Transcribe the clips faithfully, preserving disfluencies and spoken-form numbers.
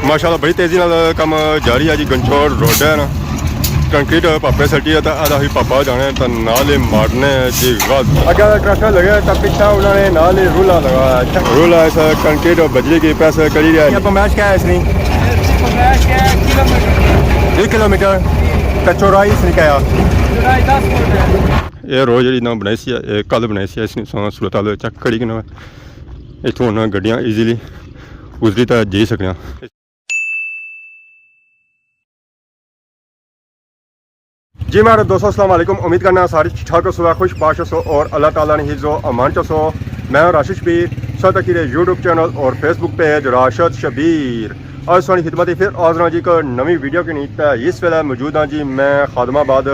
ماشاءاللہ، بڑی تیزی نال کم جاری ہے جی۔ گنچور روڈ ہے نا، کنکریٹ پاپے سٹی ہے، تے ادا ہی پاپا جانے تے نال ہی مارنے جی غز۔ اگے ٹریکٹر لگے تے پچھے انہاں نے نال ہی رولا لگایا۔ رولا اس کنکریٹ اور بجری کی پریس کری رہیا ہے۔ یہ پمائش کیا ہے اس نے؟ ایک کلومیٹر۔ تے چوڑائی اس نے کیا ہے؟ یہ روڈ جڑی نہ بنائی سی، یہ کل بنائی سی، اس نے سو صورت حال چیک کری کہ نہ اتھوں نہ گڈیاں ایزیلی گزری تے جائی سکنے۔ جی میرے دوستو، السلام علیکم۔ امید کرنا سارے ٹھیک ٹھاک ہوسو، خوش باش ہوسو اور اللہ تعالیٰ نے حفظ و امان چ ہوسو۔ میں ہوں راشد شبیر، سو تکی رہے یوٹیوب چینل اور فیس بک پیج راشد شبیر۔ اج سانی خدمت ہی پھر حاضر ہاں جی ایک نوی ویڈیو کے نیت۔ اس ویلے موجود ہاں جی میں خادم آباد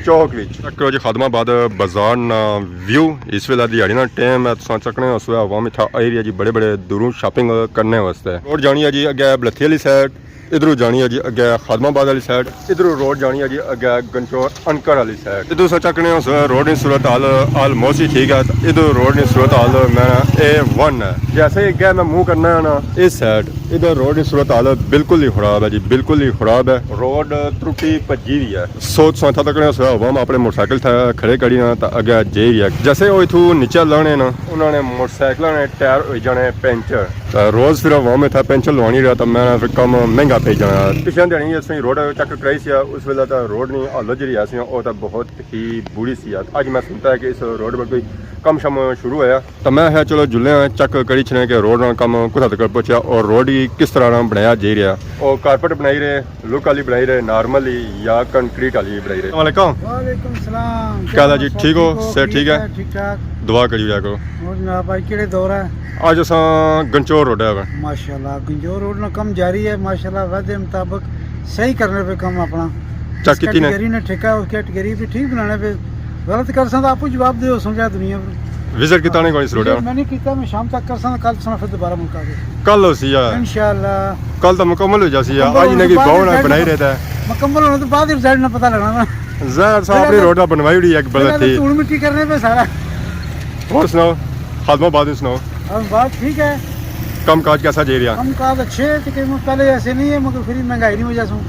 چوک وچ۔ چیک کرو جی خادم آباد بازار نا ویو۔ اس ویلے دیہاڑی نا ٹائم ہے، تساں چکنے ہوسو عوام اتھا آئی رہی ہے جی بڑے بڑے دوروں شاپنگ کرنے واسطے۔ روڈ جانی ہے جی اگے بلتھی والی سائیڈ، ادھروں جانی ہے جی اگے خادم آباد والی سائیڈ، ادھروں روڈ جانی ہے جی اگے گنچور انکر والی سائیڈ۔ ادھر تساں چکنے ہوسو روڈ نی صورت حال آلموسٹ ہی ٹھیک ہے، ادھر روڈ نی صورت حال میں اے ون ہے۔ جیسے ہی اگے میں منہ کرنا ہے نا اس سائیڈ، ادھر روڈ نی صورت حال بالکل ہی خراب ہے جی، بالکل ہی خراب ہے۔ روڈ ترٹی بھجی ہوئی ہے۔ سو تساں اتھا تکنے ہوسو عوام اپنے موٹر سائیکل تھا کھڑے کری نا تے اگے جائی رہیا۔ جیسے او اتھوں نیچے لانے نا، انہاں نے موٹر سائیکلاں نے ٹائر ہوئی جانے پنچر۔ تے روز پھر عوام اتھا پنچر لوانی رہیا تے میں پھر کم مہنگا پئی جانا۔ پچھلے دن اس نے روڈ چیک کرائی سی، اس ویلے تے روڈ نی حالت جڑی ہے سی، او تے بہت ہی بری سی۔ اج میں سنتا ہے کہ اس روڈ پر کوئی کم شم شروع ہویا۔ تے میں آخیا چلو جلنے آں، چیک کری چھنے کہ روڈ نا کم کتھا تک پہنچیا اور روڈ ہی کس طرح نا بنایا جائی رہیا۔ او کارپٹ بنائی رہے، لک آلی بنائی رہے، نارمل ہی یا کنکریٹ آلی بنائی رہے۔ السلام علیکم۔ وعلیکم السلام۔ کیا حال ہے جی؟ ٹھیک ہو؟ صحت ٹھیک ہے؟ ٹھیک ٹھاک۔ دعا کری رہیا کرو۔ اور جناب، آج کیڑے دور ہے؟ آج اساں گنچور روڈ ہے۔ ماشاءاللہ، گنچور روڈ نا کم جاری ہے، ماشاءاللہ، وعدے مطابق صحیح کرنے پہ کم اپنا۔ چیک کیتی نے؟ کیٹیگری نے ٹھیکا، اس کیٹیگری بھی ٹھیک بنانے پہ۔ غلط کرساں تاں آپوں جواب دیو، سمجھا دنیا پر۔ وزٹ کیتا نے کوئی اس روڈ؟ میں نہیں کیتا، میں شام تک کرساں، کل تساں پھر دوبارہ ملکا گے۔ کل ہو سی یار۔ انشاءاللہ۔ کل تو مکمل ہو جاسی یار۔ مکمل آج ہونے نے کی بعد باؤ نہ رزلٹ بنائی رہتا ہے۔ مکمل ہونے تو بعد رزلٹ نہ پتہ لگنا نا۔ ظاہر صاحب اپنی روڈ بنوائی ہوئی ایک بلد تھی۔ دھوڑ مٹی کرنے پہ سارا۔ اور سناؤ، خادم آباد سناؤ۔ خادم آباد ٹھیک ہے۔ کم کاج کیسا جائی رہیا؟ کم کاج اچھے ہیں، تقریباً پہلے ایسے نہیں ہے، مگر پھر مہنگائی نہیں وجہ سے۔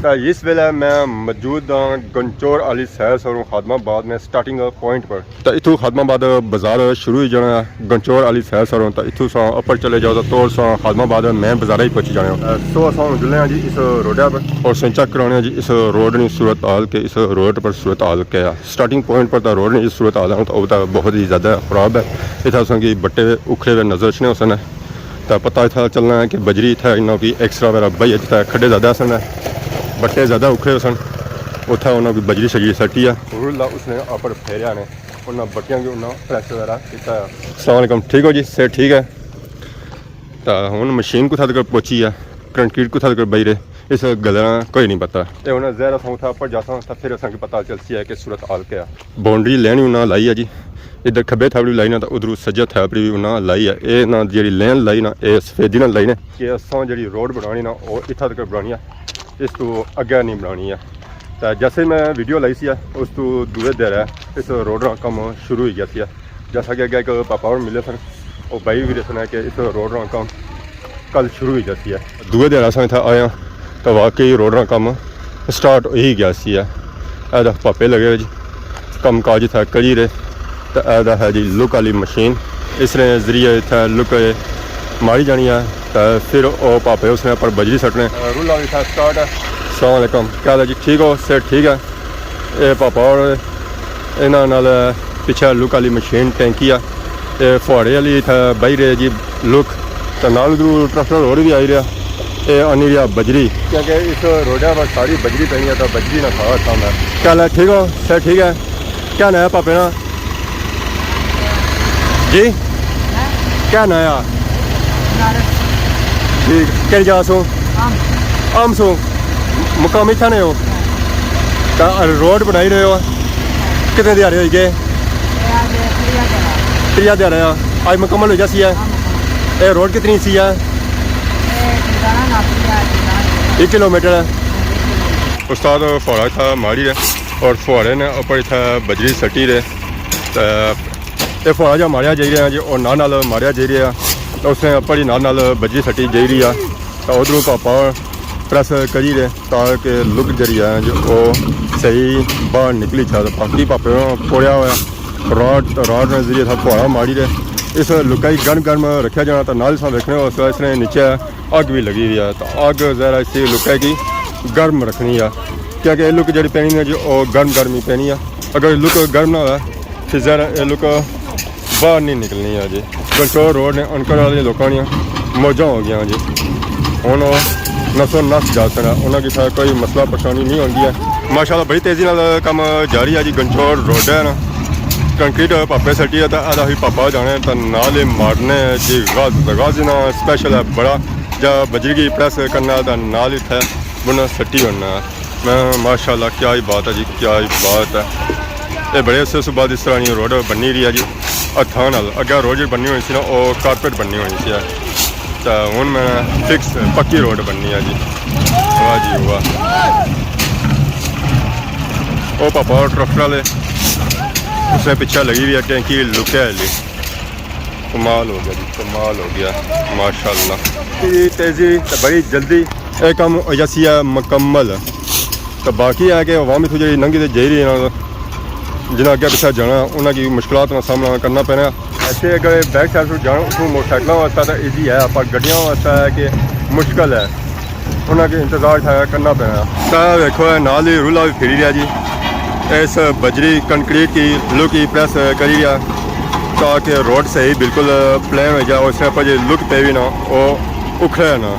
تے اس ویلے میں موجود ہاں گنچور آلی سیر سروں خادم آباد نے سٹارٹنگ پوائنٹ پر۔ تے اتھوں خادم آباد بازار شروع ہوئی جانا ہے، گنچور آلی سیر سروں۔ تے اتھوں ساں اپر چلے جاؤ تے توڑ ساں خادم آباد مین بازار ہی پہنچی جانے ہو۔ سو اساں ہن جلے ہاں جی اس روڈا پر اور ساں چیک کرانے ہاں جی اس روڈ نی صورت حال کہ اس روڈ پر صورت حال کیا ہے۔ سٹارٹنگ پوائنٹ پر تے روڈ نی صورت حال ہے تے او تے بہت ہی زیادہ خراب ہے۔ اتھا اساں کی بٹے اکھڑے ہوئے نظر اچھنے ہوسن۔ تے پتہ اتھا چلنا ہے کہ بجری اتھا انہاں کی ایکسٹرا وغیرہ بئی ہے، جتھا کھڈے زیادہ سن، بٹے زیادہ اکھڑے سن، اتھا انہاں کی بجری شجری سٹی ہے۔ رلا اس نے اپر پھیریا نے، انہاں بٹیاں کی انہاں پریس وغیرہ کیتا ہے۔ السلام علیکم، ٹھیک ہو جی؟ صحت ٹھیک ہے؟ تے ہن مشین کتھا تک پہنچی ہے، کنکریٹ کتھا تک بئی رہے، اس گلاں کوئی نہیں پتہ۔ تے ہن ظاہر اساں اتھا اپر جاساں تے پھر اساں کی پتہ چلسی ہے کہ صورت حال کیا ہے۔ باؤنڈری لین وی انہاں لائی ہے جی، ادھر کھبے تھاپڑی لائی نا تے ادھروں سجے تھاپڑی وی انہاں لائی ہے۔ اے نا جیڑی لین لائی نا، اے سفیدی نال لائی نے کہ اساں جیڑی روڈ بنانی نا، او اتھا تک بنانی ہے، اس تو اگے نہیں بنانی ہے۔ تے جیسے میں ویڈیو لائی سی ہے، اس تو دوئے دیر ہے اس روڈ نا کم شروع ہوئی گیا سی ہے۔ جیسا کہ اگے ایک پاپا اور ملے سن، او بھائی وی دسنا ہے کہ اس روڈ نا کم کل شروع ہوئی جاسی ہے۔ دوئے دن اساں اتھا آئے ہاں تے واقعی روڈ نا کم سٹارٹ ہوئی گیا سی ہے۔ اے دا پاپے لگے ہوئے جی، کم کاج اتھا کری رہے۔ تے اے دا ہے جی لک آلی مشین، اس نے ذریعے اتھا لک ماری جانی ہے۔ تے پھر او پاپے اس نے اپر بجری سٹنے۔ رولا اتھا سٹارٹ ہے۔ السلام علیکم، کیا حال ہے جی؟ ٹھیک ہو؟ صحت ٹھیک ہے؟ اے پاپا اور انہاں نال پچھے لک آلی مشین ٹینکی آ، اے فواڑے آلی اتھا بائی رہے جی لک، تے نال ادھروں ٹریکٹر ہور وی آئی رہیا، اے آنی رہیا بجری۔ کیونکہ اس روڈا پر ساری بجری پینی ہے، تے بجری نا سارا کم ہے۔ کیا حال ہے؟ ٹھیک ہو؟ صحت ٹھیک ہے؟ کیا ناں ہے پاپے نا؟ جی؟ کیا ناں ہے؟ ٹھیک، کہڑی جگہ سو؟ ہم سو؟ مقام اتھا نے ہو؟ تے روڈ بنائی رہے ہو؟ کتنے دیہاڑے ہوئی گئے؟ تریہ دیہاڑے آ۔ اج مکمل ہو جاسی ہے؟ اے روڈ کتنی سی ہے؟ ایک کلومیٹر ہے۔ استاد فواڑا اتھا ماری رہے اور فواڑے نے اپر اتھا بجری سٹی رہے۔ تے اے فواڑا جا ماریا جائی رہا جی، اور نال نال ماریا جائی رہا۔ تے اس نے اپر ہی نال نال بجری سٹی جائی رہی ہے۔ تے ادھروں پاپا پریس کری رہے تاکہ لک جڑی ہے جو او صحیح باہر نکلی جائے۔ تے باقی پاپے نے پوڑیا ہوا راڈ، راڈ نے ذریعے تھا پھوڑا ماری رہے۔ اس لکا کی گرم گرم رکھیا جانا، تے نال اساں ویکھنے ہو اس نے نیچے اگ بھی لگی ہوئی ہے، تے اگ ظاہر ہے اس لکے کی گرم رکھنی ہے، کیونکہ یہ لک جڑی پینی ہے جو او گرم گرم ہی پینی ہے۔ اگر لک گرم نہ ہوا پھر ظاہر ہے یہ لک باہر نہیں نکلنی ہے جی۔ گنچور روڈ نے انکر والے لوکاں نیاں موجاں ہو گیاں جی۔ ہن او نسو نس جا سن، انہاں کی کوئی مسئلہ پریشانی نہیں ہوندی ہے۔ ماشاءاللہ بڑی تیزی نال کم جاری ہے جی۔ گنچور روڈ ہے نا، کنکریٹ پاپے سٹی ہے، تے آدھا ہی پاپا جانے، تے نال ہی مارنے جی۔ غاز، غاز نا سپیشل ہے بڑا، جا بجری کی پریس کرنا، تے نال ہی تھے بنا سٹی ہونا۔ میں ماشاءاللہ، کیا ہی بات ہے جی، کیا ہی بات ہے۔ یہ بڑے عرصے سے بعد اس طرح نی روڈ بنی رہی ہے جی۔ ہتھاں نال اگے روڈ جڑی بنی ہوئی سی نا، او کارپیٹ بنی ہوئی سی۔ تے ہن میں فکس پکی روڈ بننی ہے جی۔ واہ جی واہ۔ او پاپا ٹریکٹر والے، اس نے پیچھے لگی ہوئی ہے ٹینکی لکے لی۔ کمال ہو گیا جی، کمال ہو گیا، ماشاءاللہ۔ بڑی تیزی تے بڑی جلدی اے کم ہو جاسی ہے مکمل۔ تے باقی ہے کہ عوام اتھوں جڑی لنگھی تے جائی رہی ہے، جنہاں اگے پچھے جانا، انہاں کی مشکلات نا سامنا کرنا پینا۔ ایسے اگر بیک سائیڈ سے جانا، اتھوں موٹر سائیکلاں واسطے تے ایزی ہے، پر گڈیاں واسطے ہے کہ مشکل ہے۔ انہاں کے انتظار تھا کرنا پینا۔ تے ویکھو، اے نال ہی رولا بھی پھری رہیا جی۔ اس بجری کنکریٹ کی لوکی پریس کری رہیا تاکہ روڈ صحیح بالکل پلین ہو جائے، اس نے پر جے لک پے بھی نہ، او اکھڑے نہ۔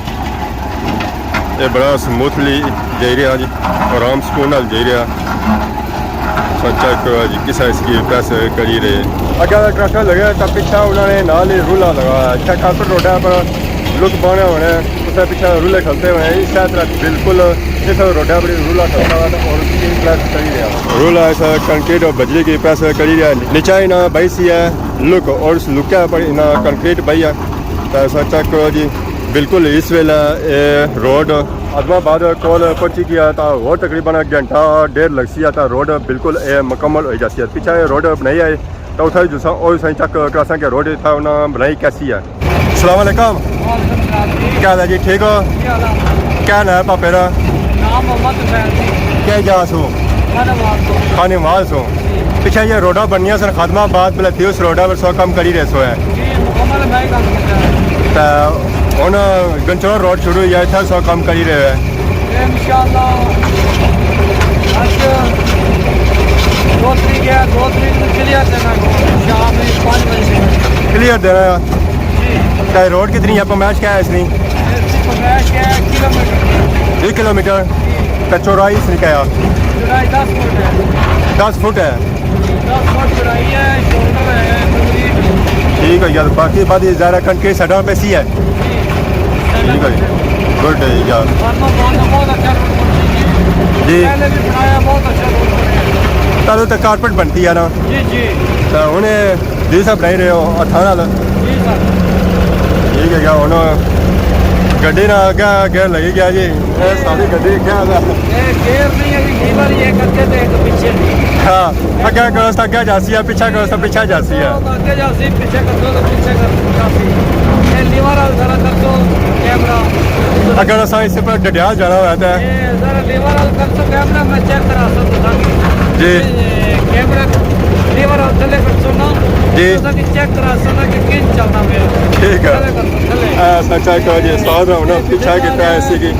یہ بڑا سموتھلی جائی رہیا جی، آرام سکون نال جائی رہیا۔ سو چیک کرو جی، کسا اس کی پریس کری رہے۔ اگر ٹریکٹر لگے تو پچھا انہوں نے نال ہی رولا لگا ہے۔ اچھا، کارپیٹ روڈ ہے پر لک بانے ہونے، اس پچھا رولے کھلتے ہوئے۔ اس طرح بالکل اس روڈ ہے، بڑی رولا کھلتا ہوا اور اس کی پریس کری رہا۔ رولا ایسا کنکریٹ اور بجری کی پریس کری رہا۔ نیچا ہی نہ بھائی سی ہے لک، اور اس لکے پر انہاں کنکریٹ بھائی ہے۔ تو ایسا چیک کرو جی، بالکل اس ویلے اے روڈ آدم آباد کول پہنچی گیا، تو ہور تقریباً گھنٹہ ڈیڑھ لگسی ہے، تو روڈ بالکل اے مکمل ہوئی جاسی ہے۔ پچھے اے روڈ بنائی ہے، تو اتھا جسا او سائیں چیک کراساں کہ روڈ اتھا انہاں بنائی کیسی ہے۔ السلام علیکم۔ وعلیکم السلام جی۔ کیا حال ہے جی؟ ٹھیک ہو؟ کیا حال ہے؟ کیا نام ہے پاپے دا؟ نام محمد حسین جی۔ کیا جا سو؟ خانیوال سو۔ خانیوال سو۔ جی۔ پچھے یہ روڈا بنیاں سن خادم آباد، بلے تھی اس روڈا پر سو کم کری رہے سو ہے۔ جی، مکمل میں ہی کم کیتا ہے۔ تے ہن گنچور روڈ شروع ہوئی ہے، اتھا سو کم کری رہے ہو؟ انشاءاللہ اج دو تاریخ ہے، دو تاریخ نوں کلیئر دینا کو شام میں پانچ بجے۔ کلیئر دینا ہے۔ جی۔ تے روڈ کتنی ہے؟ پمیش کیا ہے اس نی؟ اس نی پمیش کیا ہے؟ کلومیٹر۔ ایک کلومیٹر؟ جی۔ تے چوڑائی اس نی کیا ہے؟ چوڑائی دس فٹ ہے۔ دس فٹ ہے۔ دس فٹ چوڑائی ہے، شولڈر ہے، تقریباً۔ ٹھیک ہے یار، باقی بعد ظاہر ہے کنکریٹ سائیڈاں پہ سی ہے۔ ٹھیک ہے جی۔ گڈ ہے یار۔ فارما فارما بہت اچھا روڈ بنتا ہے جی۔ جی۔ پہلے بھی بنایا، بہت اچھا روڈ بنایا۔ پہلے تو کارپیٹ بنتی ہے نا۔ جی، جی۔ تو ہن جی سا بنائی رہے ہو ہتھاں نال؟ جی سر۔ ٹھیک ہے، کیا ہن گڈی نا اگے گیئر لگی گیا جی؟ اے ساری گڈی کیا ہے؟ اے گیئر نہیں ہے جی، لیور ہی ایک اگے تے ایک پچھے۔ ہاں، اگے کرو تاں اگے جاسی ہے، پچھے کرو تاں پچھے جاسی ہے۔ اگے جاسی، پچھے کرو تاں پچھے کر جاسی۔ اے لیور والا سارا کر دو کیمرہ۔ اگر اساں اس پر ڈڈیال جانا ہوا تے؟ اے ذرا لیور والا کر دو کیمرہ، میں چیک کرا سکتا ہوں۔ جی۔ اے کیمرہ لیور والا تھلے کر سو نا۔ جی۔ تساں کی چیک کرا سکتا کہ کن چلنا پیا۔ ٹھیک ہے۔ تھلے کر سو، تھلے۔ اے سچا کرو جی، استاد ہونا پیچھے کیتا ہے اسی کی۔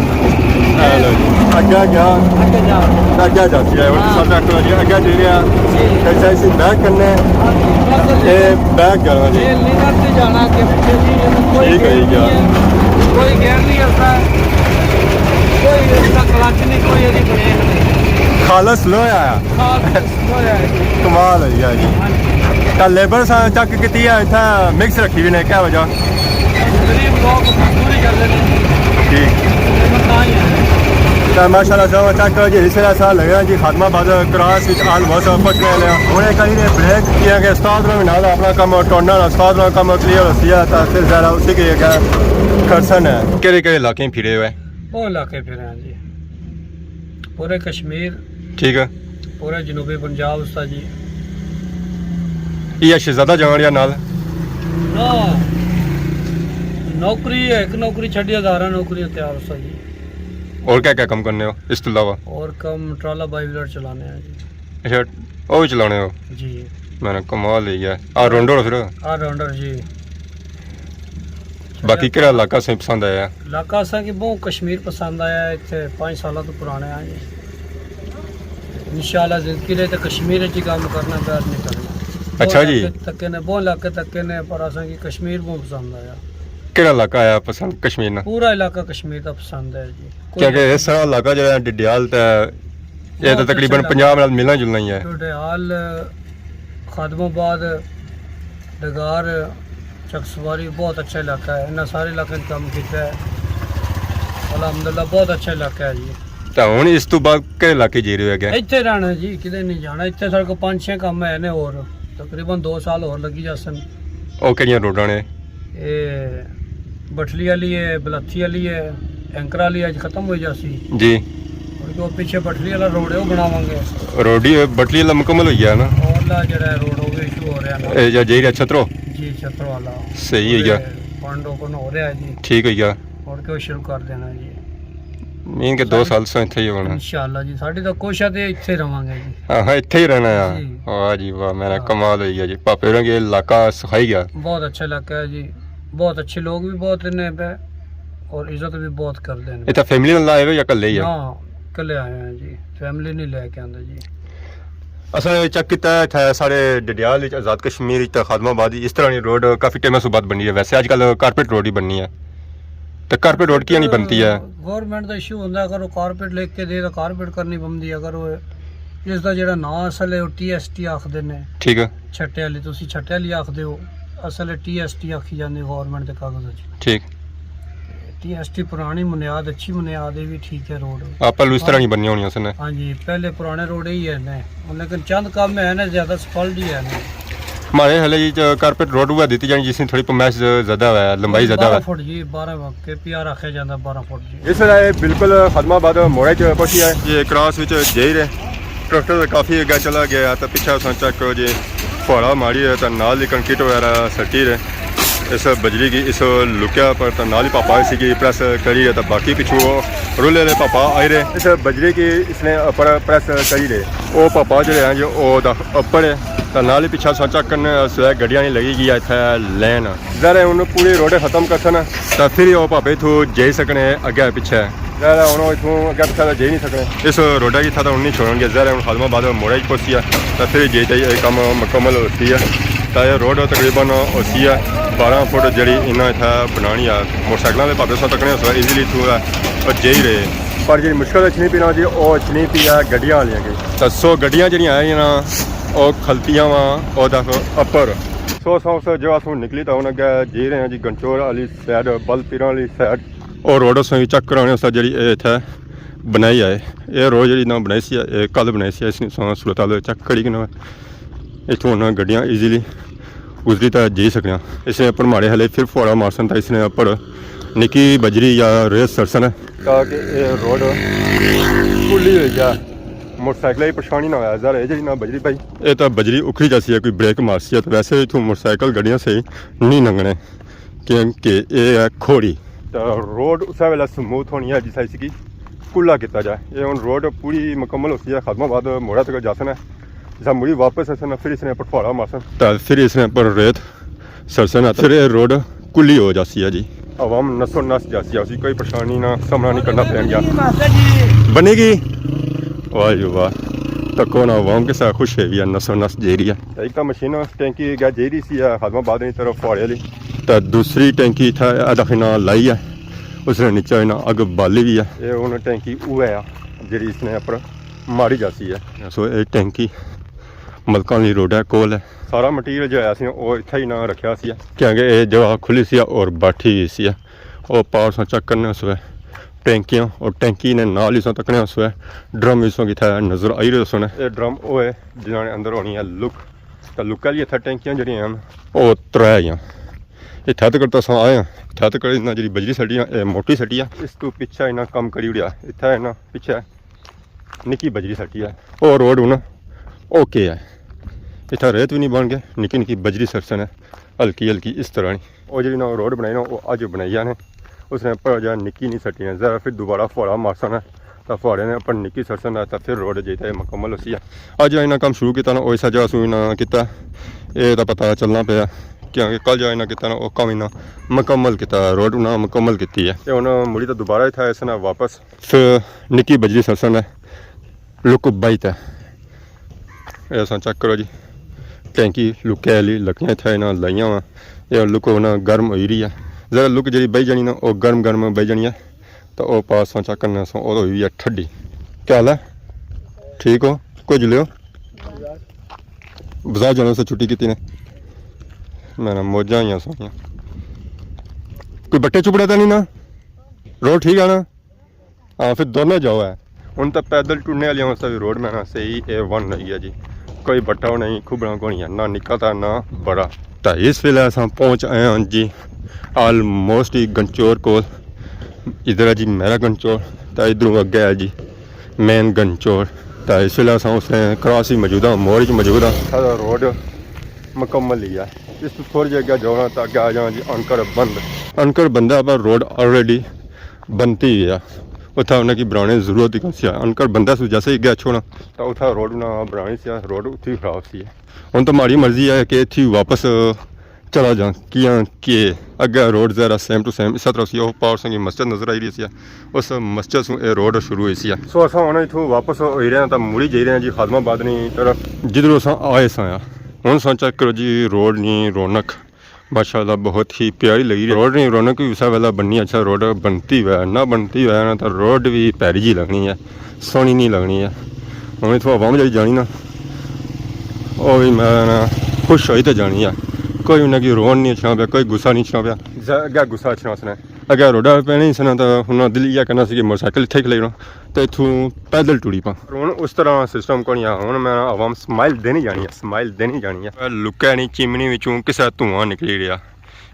اے لو جی، اگے گیا۔ اگے جا۔ اگے جاتی ہے، ہن ہاں۔ سب چیک کرو جی، اگے جی رہیا۔ جی۔ ایسا اسی بیک کرنے۔ ہاں جی، بس۔ اے بیک کرو جی۔ اے لیور تے جانا اگے پچھے جی، کوئی ٹھیک ہے جی، گیئر نہیں ہے۔ کوئی گیئر نہیں کرتا۔ کوئی اس کا کلچ نہیں، کوئی ایسی بریک نہیں۔ خالص لو آیا۔ خالص۔ کمال ہوئی گیا جی۔ تاں لیبر سا چیک کیتی ہے، اتھا مکس رکھی ہوئی نے، کیا وجہ؟ غریب لوگ مزدوری کر رہے ہیں۔ ٹھیک۔ لیبر تاں ہی ہے۔ تاں ماشاءاللہ سب چیک کرو جی، اس طرح سا لگا جی، خادم آباد کراس وچ آلموسٹ پہنچنے والے ہیں۔ ہن ایک کری نے بریک کیا کہ استاد نے نال اپنا کم ٹوڑنا، استاد نے کم کلیئر ہو سی ہے، تاں پھر ذرا اسی کے کیا کرسن ہے۔ کہڑے کہڑے علاقے پھرے ہوئے؟ وہ علاقے پھرے ہیں جی۔ پورے کشمیر۔ ٹھیک ہے۔ پورے جنوبی پنجاب اس طرح جی۔ یہ شہزادہ جان یا نال؟ نہ۔ نوکری ہے، ایک نوکری چھڈی، ہزاراں نوکریاں تیار ہو سا جی۔ اور کیا کیا کم کرنے ہو اس تو علاوہ؟ اور کم ٹرالا بائی ویلر چلانے ہیں جی۔ اچھا، وہ بھی چلانے ہو؟ جی۔ میں نے کمال ہی ہے۔ آل راؤنڈر ہو پھر؟ آل راؤنڈر جی۔ باقی کہڑا علاقہ سائیں پسند آیا؟ علاقہ اساں کی بہت کشمیر پسند آیا ہے، اتھے پانچ سالہ تو پرانے آئے ہیں۔ انشاءاللہ زندگی دے تے کشمیر وچ ہی کام کرنا، باہر نہیں کرنا۔ اچھا جی۔ بہت علاقے تکے نے، بہت علاقے تکے نے، پر اساں کی کشمیر بہت پسند آیا۔ کہڑا علاقہ آیا پسند کشمیر نا؟ پورا علاقہ کشمیر دا پسند ہے جی۔ کوئی کیونکہ اس طرح علاقہ جو ہے ڈڈیال تے، یہ تو بہت تقریباً اچھا علاقہ پنجاب نال ملنا جلنا ہی ہے۔ ڈڈیال، خادم آباد، ڈگار، چک سواری بہت اچھا علاقہ ہے، انہاں سارے علاقے کم کیتا ہے۔ الحمدللہ بہت اچھا علاقہ ہے جی۔ تے ہن اس تو بعد کہڑے علاقے جی رہے ہو اگے؟ اتھے رہنا جی، کدے نہیں جانا۔ اتھے ساڑے کو پانچ چھ کم ہے نے، اور تقریباً دو سال اور لگی جاسن۔ او کہڑیاں روڈاں نے؟ اے بٹھلی والی ہے، بلاتھی والی ہے، اینکر والی اج ختم ہوئی جاسی۔ جی۔ اور جو پیچھے بٹھلی والا روڈ ہے، وہ بناواں گے۔ روڈ ہی بٹھلی والا مکمل ہوئی گیا نا؟ اولا جڑا ہے روڈ، وہ بھی شروع ہو رہا نا۔ اے جا جائی رہا چھترو؟ جی، چھترو والا۔ صحیح ہوئی گیا۔ فنڈ اوپن ہو رہا ہے جی۔ ٹھیک ہوئی گیا۔ اور کیوں شروع کر دینا جی؟ مین کہ دو سال سے اتھے ہی ہونا۔ انشاءاللہ جی، ساڈی تو کوشش ہے اتھے رہواں گے جی۔ ہاں، ہاں، اتھے ہی رہنا ہے۔ جی۔ واہ جی واہ، میرا ہاں۔ کمال ہوئی گیا جی۔ پاپے ہوراں کے علاقہ سکھائی گیا۔ بہت اچھا علاقہ ہے جی، بہت اچھے لوگ بھی بہت نے پہ، اور عزت بھی بہت کردے نے۔ اتھے فیملی نال آئے ہو یا کلے ہی ہو؟ ہاں، کلے آئے ہیں جی، فیملی نہیں لے کے آندے جی۔ اساں چیک کیتا ہے، اتھے ساڑے ڈڈیال وچ، آزاد کشمیر وچ تے خادم آباد وچ اس طرح نی روڈ کافی ٹائماں سوں بعد بنی ہے۔ ویسے اج کل کارپیٹ روڈ ہی بننی ہے۔ تے کارپیٹ روڈ کیاں نہیں بنتی ہے؟ گورنمنٹ دا ایشو ہوندا ہے، اگر وہ کارپیٹ لکھ کے دے تو کارپیٹ کرنی پوندی ہے۔ اگر وہ، اس دا جڑا ناں اصل ہے، وہ ٹی ایس ٹی آخدے نے۔ ٹھیک ہے۔ چھٹے والی، تسی چھٹے والی آخدے ہو، اصل ہے ٹی ایس ٹی آخی جاندی گورنمنٹ دے کاغذ وچ۔ ٹھیک۔ ٹی ایس ٹی پرانی بنیاد، اچھی بنیاد ہے، بھی ٹھیک ہے روڈ۔ آ پہلو اس طرح نہیں بنیاں ہونیاں سن۔ ہاں جی، پہلے پرانے روڈ ہی ہے نے، لیکن چند کم ہے نے، زیادہ سپلڈ ہی ہے نے۔ ماڑے خیال جی کارپیٹ روڈ ہوا دیتی جانی، جس نے تھوڑی پمائش زیادہ ہوا ہے، لمبائی زیادہ ہوا بارہ ہے۔ فٹ جی، بارہ کے پی آر آخیا جاندہ، بارہ فٹ جی۔ اس ویلے بالکل خادم آباد موڑے چ پہنچی ہے۔ یہ کراس وچ جائی رہے، ٹریکٹر کافی اگے چلا گیا ہے، تو پیچھے اساں چیک کرو جی، پھاڑا ماری رہے، تو نال ہی کنکریٹ وغیرہ سٹی رہے۔ اس بجری کی اس لکیا پر تو نال ہی پاپا اسی کی پریس کری رہے، تو باقی پچھو رولے والے پاپا آئی رہے۔ اس بجری کی اس نے اپر پریس کری رہے۔ او پاپا جڑے ہیں جو او دا اپر ہے، تو نال ہی پچھا سا چیک کرنے سوے گڈیاں نہیں لگی گیا اتھے لین۔ ظاہر ہے ہن پوری روڈ ختم کرسن، تو پھر او پاپے اتھوں جائی سکنے اگے پچھے۔ ظاہر ہے ہن اتھوں اگے پچھے تو جائی نہیں سکنے۔ اس روڈا کی اتھا تو ہن نہیں چھوڑن گے، ظاہر ہے ہن خادم آباد موڑے ہی پہنچی ہے، تو پھر جائی تے یہ کم مکمل ہوتی ہے۔ تو یہ روڈ تقریباً ہوتی ہے بارہ فٹ جڑی انہاں اتھا بنانی ہے۔ موٹر سائیکلاں دے پاپے سا تکنے سو ایزیلی اتھوں ہے اور جائی رہے۔ پر جڑی مشکل اچھنی پی نا جی، او اچھنی پی ہے گڈیاں والیاں کی۔ تو سو گڈیاں جڑیاں آئی نا، او کھلتیاں وا او دا اپر۔ سو سو سو جو اسوں نکلی تو ہن اگے جی رہے ہیں جی گنچور والی سائیڈ، بل پیراں والی سائیڈ۔ او روڈ اسوں چیک کرانے اسا جڑی اے اتھے بنائی آئے۔ اے روڈ جڑی نہ بنائی سی، اے کل بنائی سی، اس نی اساں صورت حال چیک کری کنا۔ اتھوں نہ گڈیاں ایزیلی گزری تے جی سکنے آں۔ اس نے اپر ماڑے ہلے پھر پھواڑا مارسن تے اس نے اپر نکی بجری یا ریت سرسن ہے۔ تاکہ اے روڈ کھلی ہوئی جائے، موٹر سائیکل ہی پریشانی نہ ہویا۔ ظاہر ہے جڑی نہ بجری پائی۔ اے تاں بجری اکھڑی جاسی ہے، کوئی بریک مارسی ہے، تو ویسے اتھوں موٹر سائیکل گڈیاں صحیح نہیں لنگنے، کیونکہ اے ہے کھوڑی۔ تو روڈ اسے ویلے سموتھ ہونی ہے جس اس کی کھلا کیتا جائے۔ اے ہن روڈ پوری مکمل ہوسی ہے، خادم آباد موڑے تک جاسن ہے۔ جسا مڑی واپس اسن پھر اس نے اپر پھواڑا مارسن۔ تے پھر اس نے اپر ریت سرسن، پھر اے روڈ کھلی ہو جاسی ہے جی۔ عوام نسو نس جاسی ہے، اسی کوئی پریشانی نا سامنا نہیں کرنا پین گیا۔ بنی گی؟ واہ جی واہ، تکو نا عوام کسا خوش ہے بھی ہے، نسو نس جیری ہے۔ ایک تاں مشین ٹینکی گیا جیری سی ہے خادم آباد نی طرف پھواڑے والی۔ تے دوسری ٹینکی اتھا اداخی نا لائی ہے، اس نے نیچے نا اگ بالی بھی ہے۔ اے ہن ٹینکی اوہ ہے جڑی اس نے اپر ماری جاسی ہے۔ سو اے ٹینکی ملکاں والی روڈ ہے، کول ہے۔ سارا مٹیریل جو ہے اسی او اتھے ہی نہ رکھیا سی ہے، کیونکہ اے جگہ کھلی سی ہے اور باٹھی ہوئی سی ہے۔ او پار سا چیک کرنے اس وے ٹینکیاں، اور ٹینکی نے نال ہی سا تکنے اس وے ڈرم اس وے کتھے نظر آئی رہے سن۔ اے ڈرم او ہے جنہاں نے اندر ہونی ہے لک، تے لک والی اتھے ٹینکیاں جڑیاں ہیں او ترے ہیاں۔ اتھے تک تو اساں آئے ہیں، اتھے تک انہاں جڑی بجری سٹی ہے، اے موٹی سٹی ہے۔ اس تو پچھے انہاں کم کری اڑیا، اتھے انہاں پچھے نکی بجری سٹی ہے۔ او روڈ ہن اوکے ہے، اتھا ریت بھی نہیں بن گئے، نکی نکی بجری سٹسن ہے، ہلکی ہلکی اس طرح نی۔ او جیہڑی نا روڈ بنائی نا، او اج بنائی آ نے۔ اس نے اپر جا نکی نی سٹی نے، ذرا فر دوبارہ فوارا مارساں نا، تاں فوارے نے اپر نکی سٹساں نا، تاں فر روڈ جیہڑی تے مکمل ہوسی آ۔ اج انہاں کم شروع کیتا نا، او اس جا سوں انہاں کیتا، اے تاں پتہ چلنا پیا، کیونکہ کل جا انہاں کیتا نا، او کم انہاں مکمل کیتا، روڈ انہاں مکمل کیتی ہے۔ تے ہن مڑی تاں دوبارہ اتھا آئے ساں نا واپس۔ فر نکی بجری سرسن ہے، لک بائی تے۔ اے اساں چیک کرو جی، ٹینکی لکے آلی لکڑیاں اتھے انہاں لائیاں وا۔ اے لک انہاں گرم ہوئی رہی ہے، ذرا لک جیہڑی بہی جانی نا، او گرم گرم بہی جانی ہے۔ تو او پاس اساں چیک کرنے سو، او ہوئی ہوئی ہے ٹھڈی۔ کیا حال ہے؟ ٹھیک ہو؟ کچھ لیو؟ بازار جانے سے چھٹی کیتی نے، میں نا موجاں ہی سویاں۔ کوئی بٹے چپڑے تے نہیں نا؟ روڈ ٹھیک ہے نا؟ ہاں، فر دونے جاؤ ہے۔ ہن تاں پیدل ٹرنے آلی واسطے وی روڈ میں نا صحیح اے ون ہوئی گیا جی۔ کوئی بٹا نہیں، کھبنا کونی ہے، نہ نکا تھا نہ بڑا۔ تاں اس ویلے اساں پہنچ آئے ہاں جی، آلموسٹ ہی گنچور کول۔ ادھر ہے جی میرا گنچور، تاں ادھروں اگے ہے جی مین گنچور۔ تاں اس ویلے اساں اس نے کراس ہی موجود ہاں، موڑ وچ موجود ہاں۔ سارا روڈ مکمل ہی ہے۔ اس تو تھوڑی جی اگے جاؤ نا تاں اگے آ جانا جی انکر بند۔ انکر بندہ پر روڈ آلریڈی بنتی ہوئی ہے۔ اتھا انہاں کی بنانے ضرورت ہی کون سی ہے؟ انکر بندہ سو جیسے ہی اگے اچھو نا، تاں اتھا روڈ انہاں بنانی سی، روڈ اتھی خراب سی ہے۔ ہن تو ماڑی مرضی ہے کہ اتھی واپس چلا جاں، کیاں کہ اگے روڈ ذرا سیم ٹو سیم اس طرح سی، او پار سنگی مسجد نظر آئی رہی سی، اس مسجد سوں اے روڈ شروع ہوئی سی۔ سو اساں ہن اتھوں واپس ہوئی رہے ہیں تاں مڑی جائی رہے ہیں جی خادم آباد نی طرف، جدھروں اساں آئے ساں۔ ہن اساں چیک کرو جی روڈ نی رونق، ماشاءاللہ بہت ہی پیاری لگی رہی۔ روڈ نی رونق وی اسے ویلا بننی، اچھا روڈ بنتی ہوئے، نہ بنتی ہوئے نا تاں روڈ وی پیاری جی لگنی ہے، سوہنی نہیں لگنی ہے۔ ہن اتھوں عوام جڑی جانی نا، او وی میں نا خوش ہوئی تے جانی ہے۔ کوئی انہاں کی رونا نہیں اچھنا پیا، کوئی غصہ نہیں اچھنا پیا۔ ز-، اگے غصہ اچھنا اس نے، اگے روڈا پہ نہیں سنا تاں انہاں دل یہ کرنا سی کہ موٹر سائیکل اتھے کھلائی رہنا تے اتھوں پیدل ٹری پاں۔ ہن اس طرح سسٹم کونی ہے۔ ہن میں عوام سمائل دینی جانی ہے، سمائل دینی جانی ہے۔ لکے نی چمنی وچوں کسے دھواں نکلی رہیا۔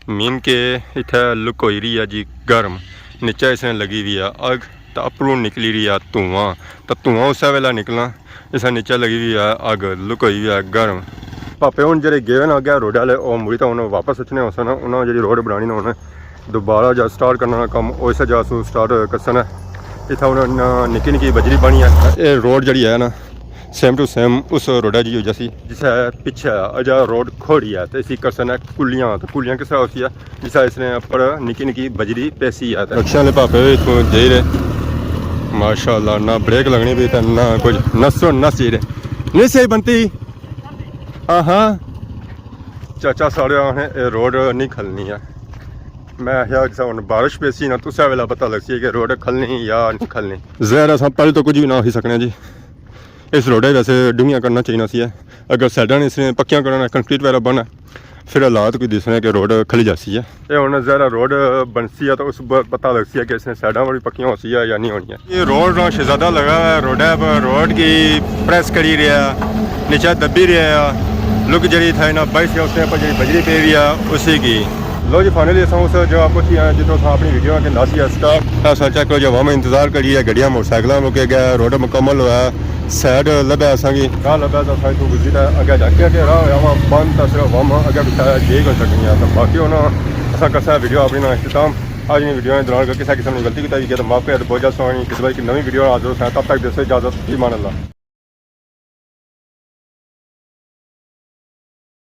مین کہ اتھے لک ہوئی رہی ہے جی گرم، نیچے اس نے لگی ہوئی ہے اگ، تے اپروں نکلی رہی ہے دھواں۔ تے دھواں اسے ویلے نکلنا، اس نے نیچے لگی ہوئی ہے اگ، لک ہوئی ہوئی ہے گرم۔ پاپے ہن جڑے گئے نا اگے روڈ والے، او مڑی تے ہن واپس اچھنے ہوسن، انہاں جڑی روڈ بنانی نا ہن دوبارہ جا سٹارٹ کرنا نا کم، او اس جا سوں سٹارٹ کرسن۔ اتھا انہاں نکی نکی بجری بنی ہے۔ اے روڈ جڑی ہے نا، سیم ٹو سیم اس روڈا جی ہو جاسی۔ جسے پچھے اجا روڈ کھوڑی ہے تے اسی کرسن کلیاں، تے کلیاں کس طرح ہوسی ہے؟ جسے اس نے اپر نکی نکی بجری پیسی ہے۔ تے رکشے والے پاپے وی اتھوں جائی رہے۔ ماشاءاللہ، نہ بریک لگنی پئی تے نہ کچھ، نسو نس جائی رہے۔ نہیں صحیح بنتی۔ ہاں ہاں۔ چاچا ساڑے آخنے اے روڈ نہیں کھلنی ہے۔ میں آخیا جسے ہن بارش پیسی نا، تسے ویلا پتہ لگسی کہ روڈ کھلنی یا نہیں کھلنی۔ ظاہر ہے اساں پہلے تو کچھ بھی نہ آخی سکنے جی۔ اس روڈے ویسے ڈونگیاں کرنا چاہینا سی ہے۔ اگر سائیڈاں نے اس نے پکیاں کرنا، کنکریٹ وغیرہ بننا، پھر حالات کوئی دسنے کہ روڈ کھلی جاسی ہے۔ اے ہن ذرا روڈ بنسی ہے تو اس ب-، پتہ لگسی ہے کہ اس نے سائیڈاں والی پکیاں ہوسی ہے یا نہیں ہونی ہے۔ یہ روڈ نا شہزادہ لگا ہوا ہے، روڈے پر روڈ کی پریس کری رہا ہے، نیچے دبی رہا ہے۔ لک جڑی تھا نا بائیس ہے، اس نے پر جڑی بجری پہ بھی ہے، اسی کی۔ لو جی، فائنلی اساں اس جگہ پہنچی ہیں جتھوں اساں اپنی ویڈیو کے لاسی ہے سٹاپ۔ اساں چیک کرو جی، عوام انتظار کری ہے، گڈیاں موٹر سائیکلاں مکے گیا، روڈ مکمل ہوا ہے، سائیڈ لبھا اساں کی۔ راہ لبھا تاں اساں اتھوں گزری تے اگے جا کے، اگے راہ ہویا ہوا بند، تاں صرف عوام اگے پچھے جائی کوئی سکنی ہے۔ تاں باقی ہن اساں کرساں ویڈیو اپنی نا اختتام۔ اج نی ویڈیو نے دوران اگر کسے قسم نی غلطی کوتاہی ہوئی ہے تاں معاف کرے، تاں بہت جلد سوہنی اس بار ایک نویں ویڈیو حاضر ہوساں۔ تب تک دیسو اجازت، فی امان اللہ۔